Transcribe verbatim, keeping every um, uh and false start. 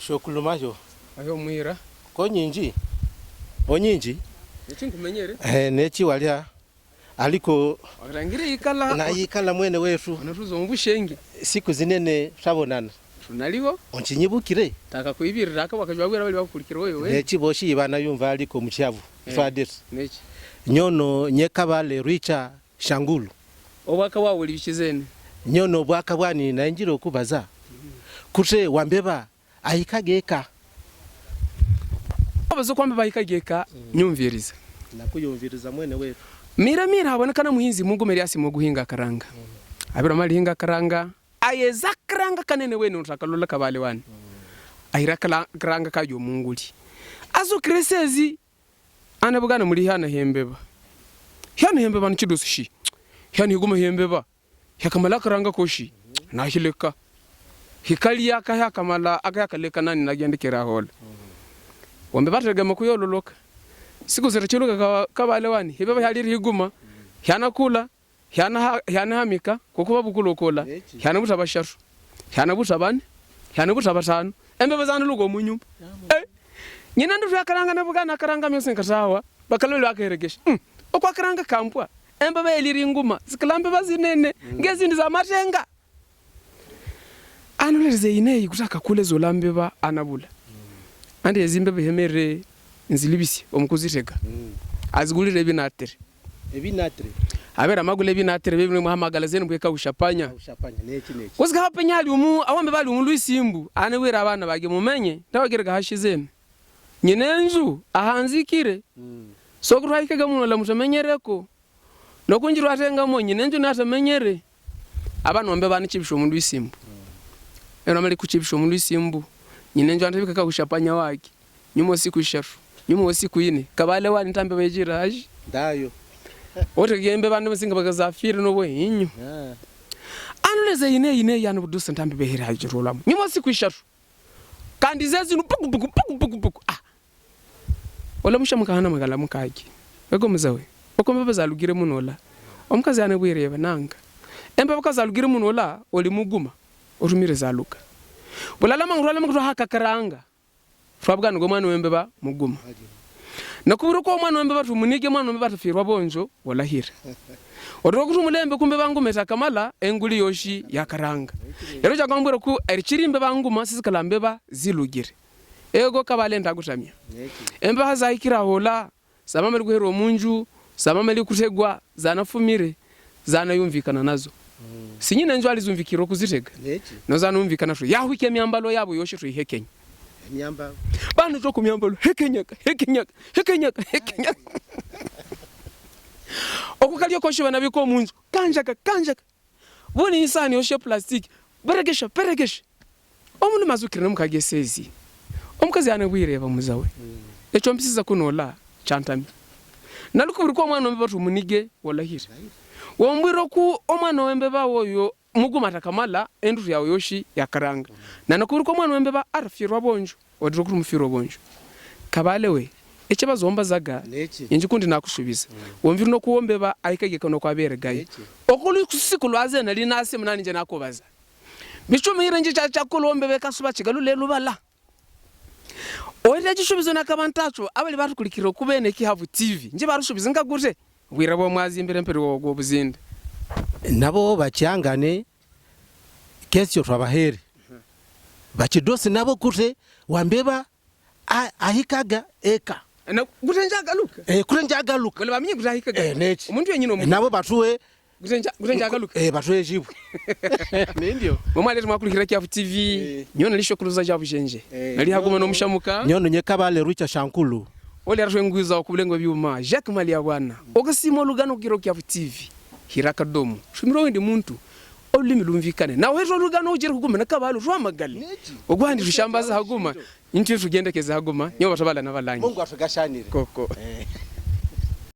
Shokulu mayo. Ayo mwira. Ko nyinji. O nyinji. Neti nkumenyere. Eh, neti walia. Aliko. Warangire ikala. Na ikala mwene wetu. Ona tuzo mbu shenge. Siku zinene twabonana. Tunaliho. Onchi nyibukire. Taka kuibirira ka wakajua wira wali wakulikira wewe. Neti boshi ibana yumva aliko muchiavu. Eh, twadis. Neti. Nyono nyekabale Richard Shangulu. Obwaka wawe libichizene. Nyono obwaka bwani na injiro kubaza. Kute wambeba ahikageka. Abazo kwamba bahikageka, mm, nyumviriza. Nakuyumviriza mwene wetu. Mira, mira, habonekana muhinzi Mungu meriasi mu guhinga karanga. Mm. Abira mali hinga karanga. Ayeza karanga kanene wenu ntakalola kabale wani. Mm. Ahira kala-, karanga kajo munguli. Azo kresezi. Ana bugana muli hana hembeba. Hana hembeba ni chidusu shi. Hana higuma hembeba. Hiakamala karanga koshi. Na hileka. Hikali aka hiakamala, aka hiakaleka nani na gende kera hola. Wambe batra gama kuyo loloka. Siku sera chiluka ka, kabale wani. Hibeba hialiri higuma. Hiana kula. Hiana ha-, hiana hamika, kukuba bukulo kola. Hiana buta basharu. Hiana buta bane. Hiana buta batanu. Embe bazana lugo munyumba. Eh. Nyina ndu ya karanga na bugana karanga miosin kasawa. Bakalolo aka heregesh. Mm. Okwa karanga kampwa. Embe ba eliri nguma. Zikalambe bazinene. Mm. Ngezi ni za matenga. Ano le zeine ikutaka kule zolambe ba anabula. Ande ezimbe behemere nzilibisi omukuziteka. Mm. Azigulire binatere. Ebinatere. Abera magule binatere bebine muhamagala zenu bweka ushapanya. Ushapanya, neti, neti. Kozika hapenya ali umu, awambe bali umu luisimbu. Ane wira abana bage mumenye, ndawagire gahashi zenu. Nyinenzu, ahanzikire. Mm. Sokuru haike gamuno la mutamenyereko. Nokunjirwa atenga mo nyinenju na tamenyere. Aba nombe bani chibisho mundu isimbu. Eno amali kuchibisho mundu isimbu. Nyinenju ante bika ka ushapanya waki. Nyuma wa siku isharu. Nyuma wa siku ine. Kabale wani tambe wejira aji. Dayo. Ote gembe bani masinga baka zafiri no we inyu. Ah. Anu le ze ine ine yanu budusa tambe behira aji rolamu. Nyuma wa siku isharu. Kandi zezi nu puku, puku, puku, puku, puku. Ah. Ola musha mukahana magala mukaki. Wego muzawe. Oko mbaba zalugire munola. Omukazi ane bwire eba nanga. Emba baka zalugire munola, oli muguma. Orumire zaluka. Bulala mangurala mangurala haka karanga. Fabugana go mwana wembe ba muguma. Nakuburu ko mwana wembe ba tumunige mwana wembe ba tafirwa bonjo. Walahira. Otoku tumulembe kumbe bangu meta kamala, enguli yoshi ya karanga. Yaro ja kwambura ku, eri chirimbe bangu masisi kalambe ba, zilugire. Ego kabale ntakutamia. Embe haza ikira hola, samameli kuhero munju, samameli kutegwa, zana fumire, zana yumvikana nazo. Sinyinenjo alizumvikiro kuzitega. No zana yumvikana tu. Yahu ike miambalo yabo yoshi tu ihekenya. Emyamba. Bano toko myamba lo, hekenyaka, hekenyaka, hekenyaka, hekenyaka. Okukali okoshi bana biko munzu, kanjaka, kanjaka. Boni isani oshe plastic, berekesha, berekesha. Omuntu mazukire no mukage sezi. Omukazi ane bwire ba muzawe. Echo mpisiza kunola, chantami. Nalukubiri kwa mwana wembe batu munige, walahiri. Wambwiro ku omwana wembe ba woyo, mugumata kamala, endru ya oyoshi, ya karanga. Nana kuru kwa mwana wembe ba, ara firwa bonjo. Odiro kuru mufirwa bonjo. Kabale we, eche ba zomba zaga, inji kundi na kusubiza. Wamviru no kuombe ba, aika geka no kwa bere gai. Okulu kusiku lwaze na lina ase mnani jana kubaza. Bichu mire nji cha cha kulu ombe be kasuba chigalu le lubala. Oire jishubizo na kabantacho, abali batu kulikiro kubene ki havu T V. Nji baru shubizo nga gute. Wira bo mwazi mbere mpere wo, wo buzinde. Nabo bachangane, kesio twabahere. Bachidosi nabo kute, wambeba, a, ahikaga, eka. Na, gute nja galuka? Eh, kute nja galuka. Wale bamini gute ahikaga? Eh, neti. Omuntu yenyine omuntu. Nabo batue, gute nja, gute nja galuka? Eh, batue jibu. Nendio. Mama letu mwakulikira ki havu T V. Eh. Nyona lisho kuluza jabu jenje. Eh, nali haguma no mushamuka. Nyono nyekabale rucha shankulu. Ole arafwe nguza wa kubulengo biuma, Jacques Maliabwana. Okasimo lugano kiro ki havu T V. Hiraka domo. Shumiro wendi muntu. Olimi lumvikane. Na weto lugano ujira huguma na kabalu rwa magale. Ogwandi tushambaza haguma. Intu tugendekeza haguma. Nyo batabala na balangi. Mungu atugashanire. Koko. Eh.